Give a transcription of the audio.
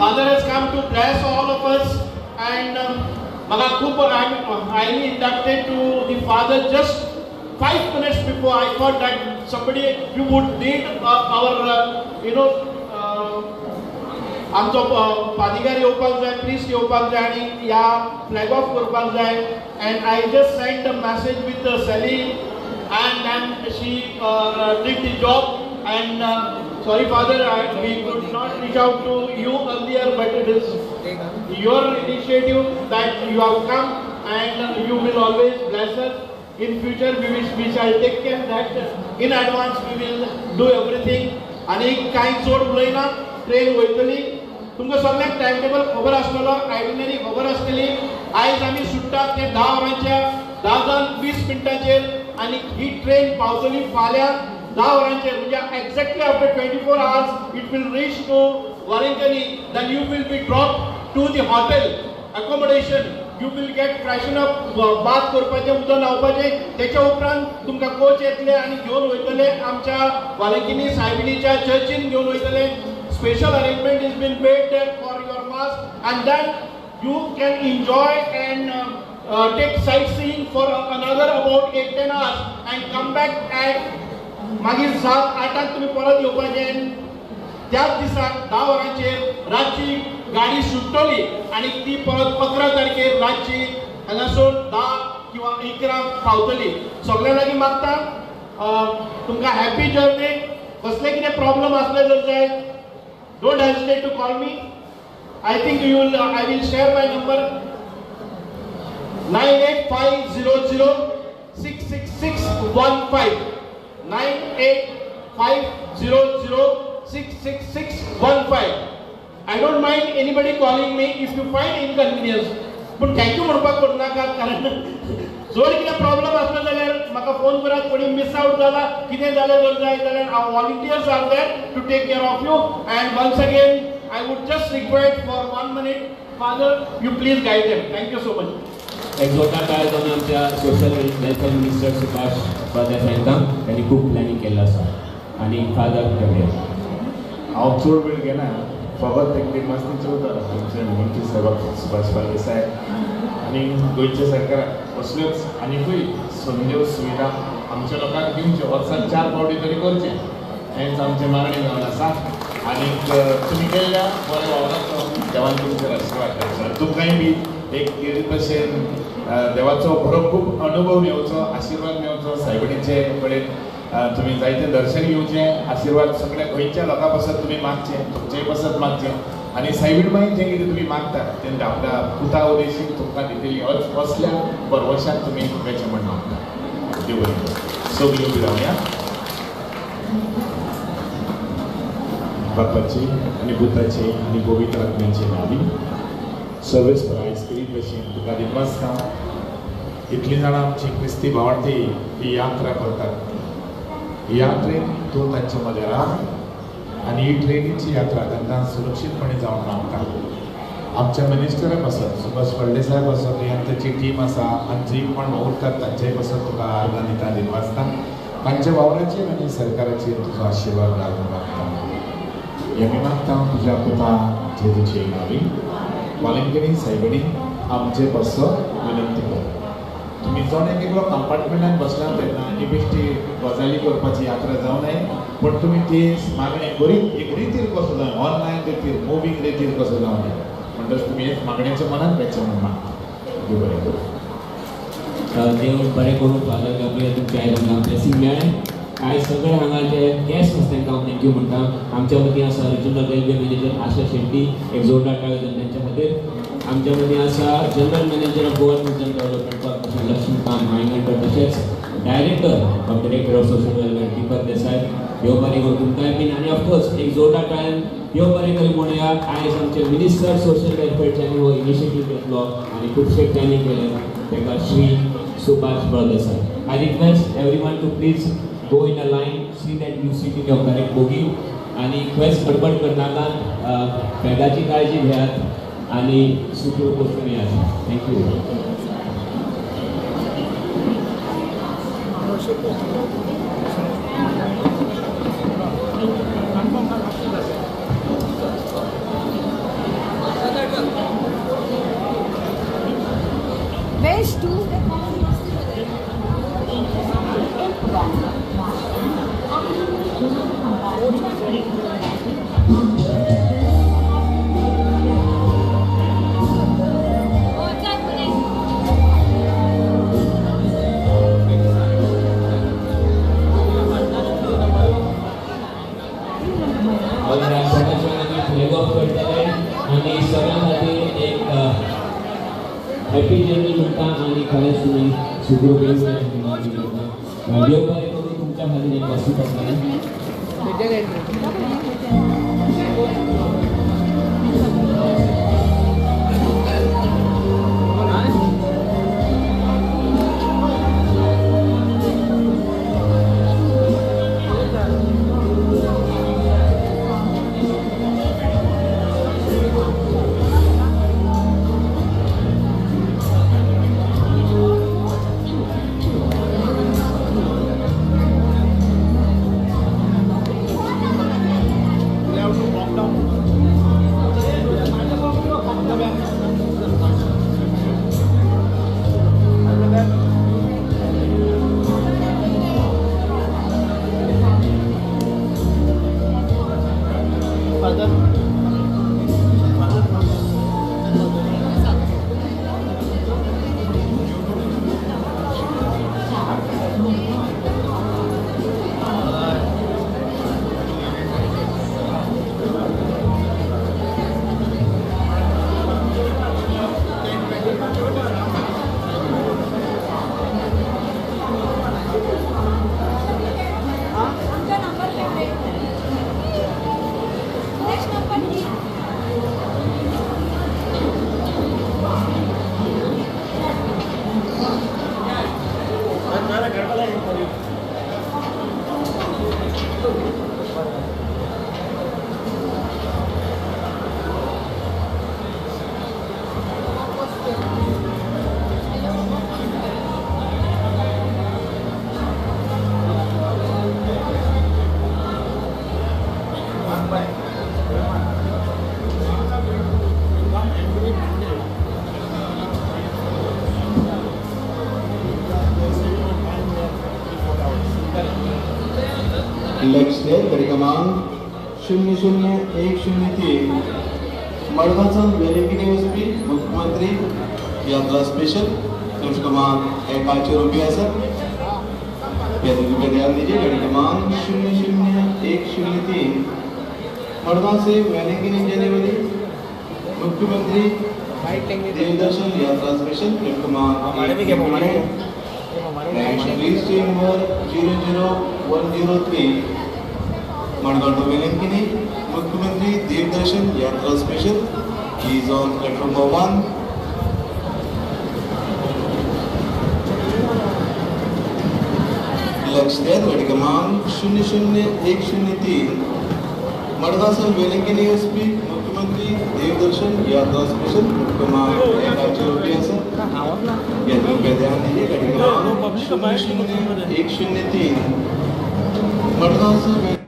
Father has come to bless all of us and म्हाका खूब I am highly inducted to the father just 5 minutes before. I thought that somebody you would need our you know आमचो पादिगार येवपाक जाय, priest येवपाक जाय आनी ह्या flag of करपाक जाय. And I just send a message with Sally and then she did the job. And sorry Father, we could not reach out to you earlier, but it is your initiative that you have come and you will always bless us. In future we shall take care that in advance we will do everything. आनी कांय चड उलयना, train वयतली, तुमकां सगळ्यांक time table खबर आसतलो, itinerary खबर आसतली. आयज आमी सुट्टात ते 10 वरांच्या 10 जावन 20 मिनटांचेर आनी ही ट्रेन पावतली फाल्यां 10 वरांचेर, म्हणजे exactly after 24 hours it will reach to Velankanni. Then you will be drop to the hotel accommodation. You will get freshen up, bath करपाचें, उदक न्हांवपाचें. तेच्या उपरांत तुमकां कोच येतले आनी घेवन वयतले आमच्या वालंकिनी सायबिणीच्या चर्चीन घेवन वयतले. Special arrangement is been made there for your mass and then you can enjoy and take sightseeing for another about 8-10 hours and come back at मागीर 7-8 तुमी परत येवपाचें. त्याच दिसाक 10 वरांचेर रातची गाडी सुट्टली आनी ती परत 11 तारखेर रातची हांगासून 10 किंवा 11 पावतली. सगळ्यां लागीं मागता तुमकां हॅपी जर्नी. कसले कितें प्रॉब्लम आसले जर जाय, don't hesitate to call me. I think you will, I will share my number 98500 66615 98500 66615. I don't mind anybody calling me if you find inconvenience. पूण thank you म्हणपाक करनाका, कारण जर कितें प्रॉब्लम आसलो जाल्यार म्हाका फोन करात. कोणी मिस आवट जाला, कितें जालें जर जाय जाल्यार our volunteers are there to take care of you. And once again I would just request for 1 minute, Father, you please guide them. Thank you so much. एक जोरदार टाळयो जावन आमच्या social welfare minister Subhash Phaldesai हांकां, तांणी खूब प्लॅनिंग केल्लो आसा. आनी फादर गॅब्रियल, हांव चड वेळ घेना, फकत एक दिमास्ती चवता आमचे मंत्री साहेब सुभाष फळदेसाय आनी गोंयच्या सरकाराक असल्योच आनिकूय संद्यो सुविधा आमच्या लोकांक दिवच्यो, वर्साक 4 फावटी तरी करचें, हेंच आमचें मागणें जावन आसा. आनीक तुमी केल्ल्या बऱ्या वावराचो देवान तुमचेर आशिर्वाद घालचो. तुमकांय बी एक भशेन देवाचो बरो खूब अनुभव मेळचो, आशिर्वाद मेळचो. सायबिणीचे कडेन तुमी जायते दर्शन घेवचें, आशिर्वाद सगळ्या गोंयच्या लोकां पासत तुमी मागचें, तुमचेय पासत मागचें. आनी सायबीण माई जें कितें तुमी मागतात तें आपल्या पुता उदेशीक तुमकां दितली, असल्या भरवशाक तुमी वेचें म्हण मागता. देव बरें करूं. सगळीं उबी रावया. बापाची आनी पुताची आनी पवित्र आत्म्याची नांवी सर्वेस्पर आयज करीत भशेन तुका दिनवासता. इतलीं जाणां आमची क्रिस्ती भावंडी ही यात्रा करतात. ही यात्रेन तूं तांच्या मदें राव आनी ही ट्रेनीची यात्रा तांकां सुरक्षीतपणे जावन मागता. आमच्या मिनिस्टरा पासत सुभाष फळदेसाय पासत ही तांची टीम आसा आनी जी कोण वावुरतात तांचेय पासत तुका आर्गां दिता, दिनवासता. तांच्या वावराचेर आनी सरकाराचेर तुजो आशिर्वाद घालून मागता. हें आमी मागता तुज्या पुता जेजूचे नांवी. वालंकिणी सायबिणी आमचे पासत विनंती कर. तुमी जण एक एकलो कंपार्टमेंटान बसला तेन्ना ही बेश्टी गजाली करपाची यात्रा जावं नये, पूण तुमी ती मागणें बरी एक रितीर कसो जावं, ऑनलायन रितीर, मुवींग रितीर कसो जावं नये, म्हणटच तुमी एक मागणेच्या मनान वेचें म्हूण मागता. देव बरें करूं. देव बरें करूं. फादर गॅब्रियल, तुमच्या आयज आमकां ब्लेसींग मेळ्ळें. आयज सगळे हांगा जे गेस्ट आसा तांकां हांव thank you म्हणटा. आमच्या मदीं आसा regional railway manager Asha Shetty, एक जोरदार टाळयो जावन तांच्या खातीर. आमच्या मदीं आसा general manager of Goa tourism development corporation Laxmikant Vaingankar, तशेंच director of director of social welfare Deepak Desai. देव बरें करूं तुमकांय बीन. आनी ऑफकोर्स एक जोरदार टाळयान देव बरें करूं म्हणुया. आयज आमचे मिनिस्टर सोशल वेलफेअरच्यानी हो इनिशिएटीव घेतलो आनी खुबशे प्लॅनिंग केलें, ताका Shri Subhash Phaldesai. I request everyone to please go in a line, see that you sit in your correct bogie आनी खंयच गडबड करनाकात, बॅगाची काळजी घेयात आनी सुखरूप वचून येयात. Thank you. हॅपी जर्नी म्हणटा आनी खरेंच तुमी सुग्रो देव बरें करूं तुमच्या खातीर एक वस्तू आसलें. लक्ष गाडी क्रमांक 00103 मडगांवच्यान वेलिंगिनी वचपी मुख्यमंत्री यात्रा स्पेशल क्रमांक 1 रुपये आसा. यात्री कृपया ध्यान दीजिए, गाड़ी क्रमांक 00103 मडगांव से वेलिंगिनी जाने वाली मुख्यमंत्री देवदर्शन यात्रा स्पेशल क्रमांक number 00103 Madgaon to Velankanni Mukhyamantri Devdarshan Yatra special is on platform number 1. लक्ष द्या, गाडी क्रमांक 00103 मडगांव से वेलंकिनी वचपी मुख्यमंत्री देवदर्शन यात्रा स्पेशल क्रमांक 1 रुपये आसा. यात्री कृपया ध्यान दीजिए, गाडी क्रमांक 00103 मडगांव से